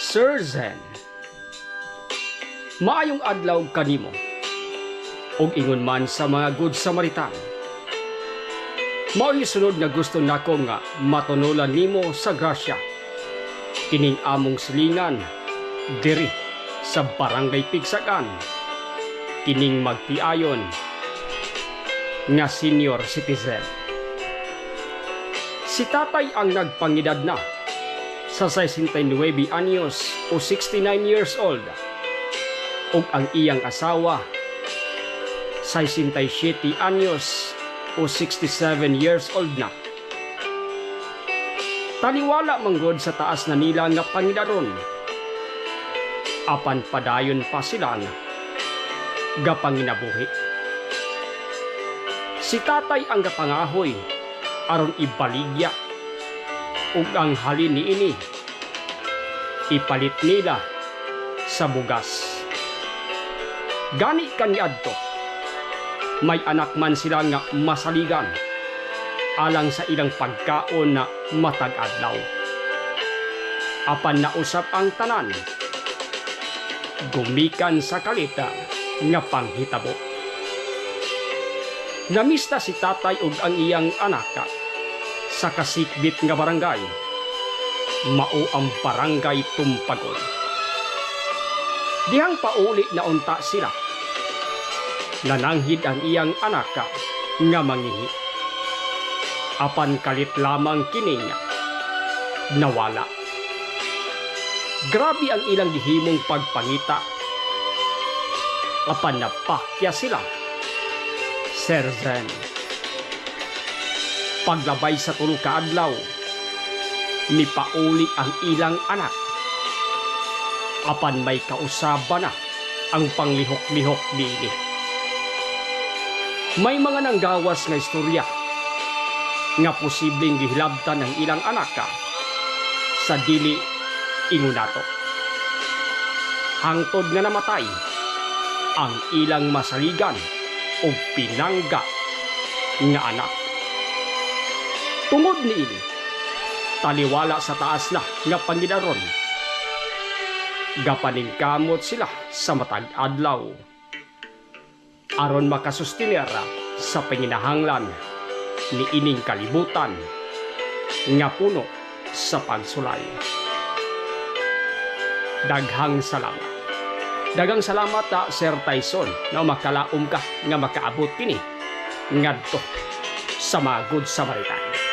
Sir Zen. Maayong adlaw kanimo. Ug ingon man sa mga Good Samaritan. Mao'y sunod nga gusto nako nga matunulan nimo sa grasya. Kining among silingan diri sa Barangay Pigsagan. Kining magtiayon nga senior citizen. Si tatay ang nagpangidad na sa 69 anyos o 69 years old ug ang iyang asawa 67 anyos o 67 years old na. Taliwala manggod sa taas na nila nga pangidaron. Apan padayon pa silang gapanginabuhi. Si tatay ang gapangahoy aron ibaligya ug ang halin niini ipalit nila sa bugas. Gani kaniadto, may anak man sila nga masaligan alang sa ilang pagkaon na matag adlaw. Apan nausap ang tanan, gumikan sa kalita nga panghitabo. Namista si tatay ug ang iyang anak sa kasikbit nga barangay. Mao ang Barangay Tumpagon. Dihang pauli na unta sila. Nananghid ang iyang anak nga mangihi. Apan kalit lamang kining nawala. Grabe ang ilang gihimong pagpangita. Apan napakya sila. Sir Zen. Paglabay sa 3 ka adlaw, nipauli ang ilang anak. Apan may kausaba na ang panglihok-lihok niini. May mga nanggawas nga istorya nga posibleng gihilabtan ang ilang anak ka sa dili ingon nato. Hangtod nga namatay ang ilang masaligan o pinangga nga anak. Tungod niini, taliwala sa taas na nga pangidaron, gapaningkamot sila sa matag adlaw aron makasustiner sa panginahanglan ni ining kalibutan nga puno sa pagsulay. Daghang salamat. Daghang salamat ta, Sir Tyson, na makalaom ka nga makaabot kini ngadto sa mga Good Samaritan.